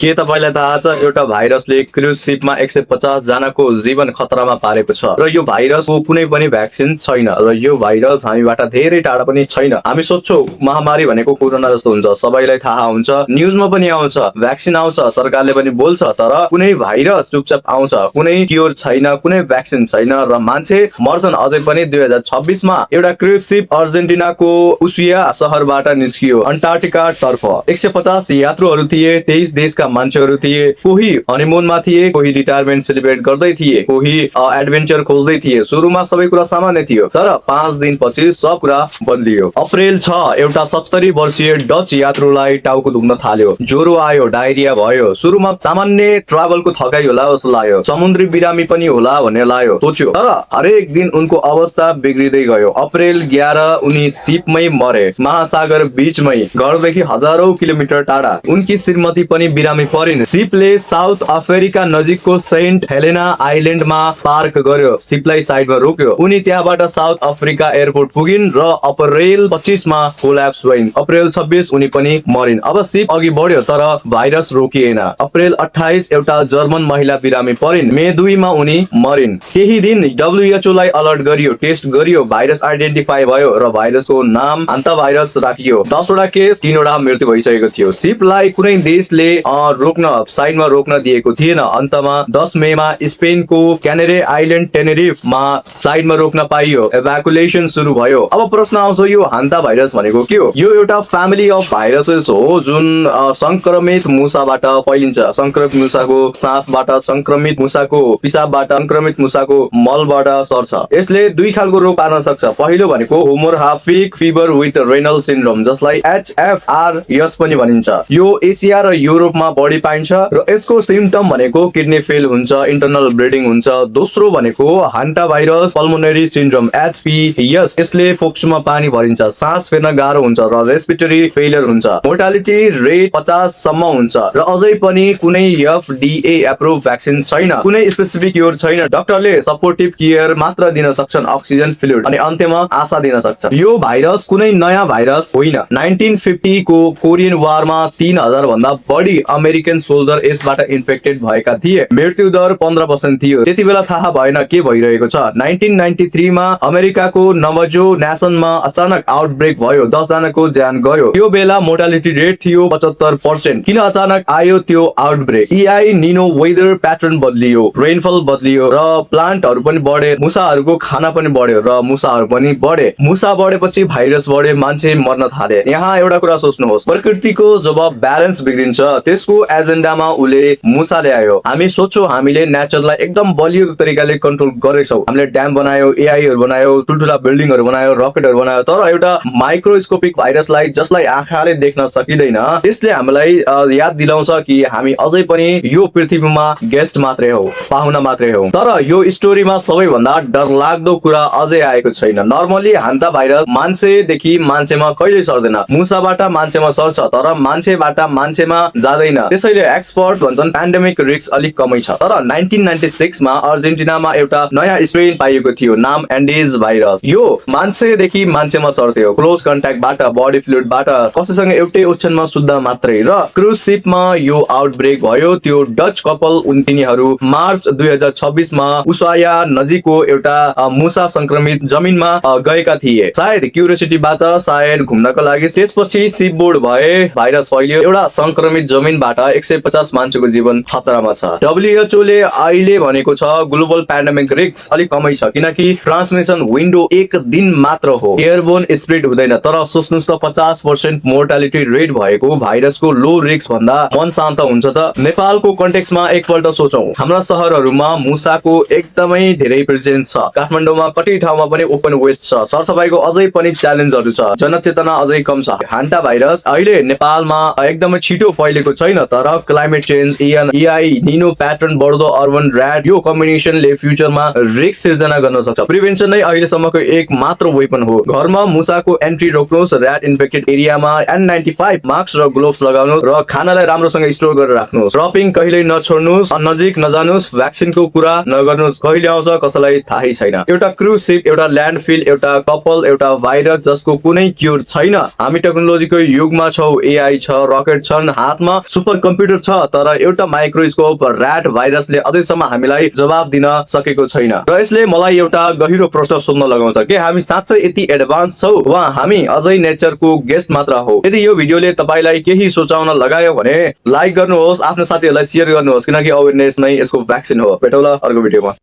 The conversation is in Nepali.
के तपाईलाई थाहा छ एउटा भाइरसले क्रुज शिपमा 150 जनाको जीवन खतरामा पारेको छ र यो भाइरसको कुनै पनि भ्याक्सिन छैन र यो भाइरस हामीबाट धेरै टाढा पनि छैन। हामी सोच्छौ महामारी भनेको कोरोना जस्तो हुन्छ, सबैलाई थाहा हुन्छ, न्युजमा पनि आउँछ, भ्याक्सिन आउँछ, सरकारले पनि बोल्छ, तर कुनै भाइरस चुपचाप आउँछ, कुनै क्योर छैन, कुनै भ्याक्सिन छैन र मान्छे मर्छन्। अझै पनि 2026 मा एउटा क्रुज शिप अर्जेन्टिनाको उसिया शहरबाट निस्कियो अन्टार्कटिका तर्फ। 150 यात्रुहरू थिए, 23 देशका मान्छेहरू थिए, कोही हनीमुनमा थिए, कोही रिटायरमेन्ट सेलिब्रेट गर्दै थिए, कोही एडभेन्चर खोज्दै थिए। सुरुमा सबै कुरा सामान्य थियो, तर 5 दिनपछि सब कुरा बदलियो। अप्रेल 6 एउटा 70 वर्षीय डच यात्रुलाई टाउको दुख्न थाल्यो, ज्वरो आयो, डायरिया भयो। सुरुमा सामान्य ट्राभलको थकाइ होला जस्तो लाग्यो, समुद्री बिरामी पनि होला भन्ने लाग्यो, सोच्यो, तर हरेक दिन उनको अवस्था बिग्रिँदै गयो। अप्रेल 11 उनी सिपमै मरे, महासागर बीचमै, घरदेखि हजारौं किलोमिटर टाढा। उनकी श्रीमती पनि बिरामी परिन्। सिपले साउथ अफ्रिका नजिकको सेन्ट हेलेना आइल्यान्डमा पार्क गर्यो, सिपलाई साइडमा रोक्यो। उनी त्यहाँबाट साउथ अफ्रिका एयरपोर्ट पुगिन् र अप्रेल 25 मा कोल्याप्स भइन्। अप्रेल 26 उनी पनि मरिन्। अब सिप अघि बढ्यो तर भाइरस रोकिएन। अप्रेल 28 एउटा जर्मन महिला बिरामी परिन्, मे 2 मा उनी मरिन्। केही दिन WHO लाई अलर्ट गरियो, टेस्ट गरियो, भाइरस आइडेन्टिफाई भयो र भाइरसको नाम हान्ता भाइरस राखियो। 10 वटा केस, 3 वटा मृत्यु भइसकेको थियो। सिपलाई कुनै देशले साइडमा रोक्न दिएको थिएन। अन्तमा 10 मे मा स्पेनको क्यानेरे आइल्यान्ड टेनेरिफमा साइडमा रोक्न पाइयो। एभ्याकुएसन सुरु भयो। अब प्रश्न आउँछ, यो हान्ता भाइरस भनेको के हो? यो एउटा फ्यामिली अफ भाइरसेस हो जुन संक्रमित मुसाबाट फैलिन्छ। संक्रमित मुसाको सासबाट, संक्रमित मुसाको पिसाबबाट, संक्रमित मुसाको मलबाट सर्छ। यसले दुई खालको रोग पार्न सक्छ। पहिलो भनेको होमोर्हाफिक फिभर विथ रेनल सिन्ड्रोम, जसलाई HFRS पनि भनिन्छ। यो एसिया र युरोपमा बढी पाइन्छ र यसको सिम्पटम भनेको किडनी फेल हुन्छ, इन्टरनल ब्लिडिङ हुन्छ। दोस्रो भनेको हान्टा भाइरस पल्मोनरी सिन्ड्रोम HPS, यसले फोक्सोमा पानी भरिन्छ, सास फेर्न गाह्रो हुन्छ र रेस्पिरेटरी फेलियर हुन्छ। मोर्टालिटी रेट 50 सम्म हुन्छ र अझै पनि कुनै FDA एप्रुभ भ्याक्सिन छैन, कुनै स्पेसिफिक क्योर छैन। डाक्टरले सपोर्टिभ केयर मात्र दिन सक्छन्, अक्सिजन फ्लुइड, अनि अन्त्यमा आशा दिन सक्छ। यो भाइरस कुनै नयाँ भाइरस होइन। 1950 को कोरियन वारमा 3000 भन्दा बढी अमेरिकन सोल्जर यसबाट इन्फेक्टेड भएका थिए। मृत्यु दर 15% थियो। त्यति बेला थाहा भएन के भइरहेको छ। 1993 मा अमेरिकाको नवजो नेसनमा अचानक आउटब्रेक भयो, 10 जनाको ज्यान गयो। त्यो बेला मोर्टालिटी रेट थियो 75%। किन अचानक आयो त्यो आउटब्रेक? EI निनो वेदर प्याटर्न बदलियो, रेनफल बदलियो र प्लान्टहरू पनि बढे, मुसाहरूको खाना पनि बढ्यो र मुसाहरू पनि बढे। मुसा बढेपछि भाइरस बढे, मान्छे मर्न थाले। यहाँ एउटा कुरा सोच्नुहोस्, प्रकृतिको जब ब्यालेन्स बिग्रिन्छ त्यसको एजेन्डामा उले मुसा ल्यायो। हामी सोच्छौं हामीले नेचरलाई एकदम बलियो तरिकाले कन्ट्रोल गरेछौं। हामीले ड्याम बनायो, एआईहरू बनायो, ठुल्ठुला बिल्डिङहरू बनायो, रकेटहरू बनायो, तर एउटा माइक्रोस्कोपिक भाइरसलाई जसलाई आँखाले देख्न सकिँदैन त्यसले हामीलाई याद दिलाउँछ कि हामी अझै पनि यो पृथ्वीमा गेस्ट मात्रै हौ, पाहुना मात्रै हौ। तर यो स्टोरीमा सबैभन्दा डरलाग्दो कुरा अझै आएको छैन। नर्मली हान्ता भाइरस मान्छेदेखि मान्छेमा कहिले सर्दैन, मुसाबाट मान्छेमा सर्छ तर मान्छेबाट मान्छेमा जाँदैन। त्यसैले एक्सपर्ट भन्छन् पेन्डेमिक रिस्क अलिक कमै छ। तर 1996 मा अर्जेन्टिनामा एउटा नयाँ स्ट्रेन पाइएको थियो, नाम एन्डिज भाइरस। यो मान्छेदेखि मान्छेमा सर्थ्यो, क्लोज कन्ट्याक्टबाट, बडी फ्लुइडबाट, कसैसँग एउटै ओछनमा सुत्दा मात्रै। र क्रुज शिपमा यो आउटब्रेक भयो। त्यो डच कपल तिनीहरू मार्च 2026 मा उसाया नजिकको एउटा मुसा संक्रमित जमिनमा गएका थिए, सायद क्युरियोसिटीबाट, सायद घुम्नको लागि। त्यसपछि शिप बोर्ड भए, भाइरस फैलियो। एउटा संक्रमित जमिनबाट 150 मान्छेको जीवन खतरामा छ। WHO ले अहिले भनेको छ ग्लोबल पेन्डेमिक रिस्क अलिक कमै छ, किनकि ट्रान्समिसन विन्डो 1 दिन मात्र हो, एयरबोर्न स्प्रेड हुँदैन। तर सोच्नुस् त 50% मोर्टालिटी रेट भएको भाइरसको लो रिस्क भन्दा मन शान्त हुन्छ त? नेपालको कन्टेक्स्टमा एकपल्ट सोचौं। हाम्रा शहरहरूमा मुसाको एकदमै धेरै प्रेजेन्स छ। काठमाडौँमा कति ठाउँमा पनि ओपन वेस्ट छ। सरसफाइको अझै पनि च्यालेन्जहरू छ, जनचेतना अझै कम छ। हान्टा भाइरस अहिले नेपालमा एकदमै छिटो फैलेको छैन, तर क्लाइमेट चेन्ज, EI निनो प्याटर्न, बढ्दो अर्बन र्याट, यो कम्बिनेसनले फ्युचरमा रिस्क सिर्जना गर्न सक्छ। प्रिभेन्सन नै अहिलेसम्मको एक मात्र वेपन हो। घरमा मुसाको एन्ट्री रोक्नुहोस्, र्याट इन्फेक्टेड एरियामा N95 मास्क र ग्लोभ्स लगाउनुहोस् र खानालाई राम्रोसँग स्टोर गरेर राख्नुहोस्। शपिङ कहिल्यै नछोड्नुहोस्, नजिक नजानुहोस्, भ्याक्सिनको कुरा नगर्नुहोस्, कहिले आउँछ कसैलाई थाहै छैन। एउटा क्रुज शिप, एउटा ल्यान्डफिल, एउटा कपल, एउटा भाइरस जसको कुनै क्योर छैन। हामी टेक्नोलोजीको युगमा छौं, AI छ, रकेट छन् हातमा, सुपर त कम्प्युटर छ तर एउटा माइक्रोस्कोप ऱ्याट भाइरसले अझैसम्म हामीलाई जवाफ दिन सकेको छैन र यसले मलाई एउटा गहिरो प्रश्न सोध्न लगाउँछ कि हामी साँच्चै यति एडभान्स छौ वा हामी अझै नेचरको गेस्ट मात्र हो। यदि यो भिडियोले तपाईलाई केही सोचाउन लगायो भने लाइक गर्नुहोस्, आफ्नो साथीहरूलाई शेयर गर्नुहोस् किनकि अवेरनेस नै यसको भ्याक्सिन हो। भेटौँला अर्को भिडियोमा।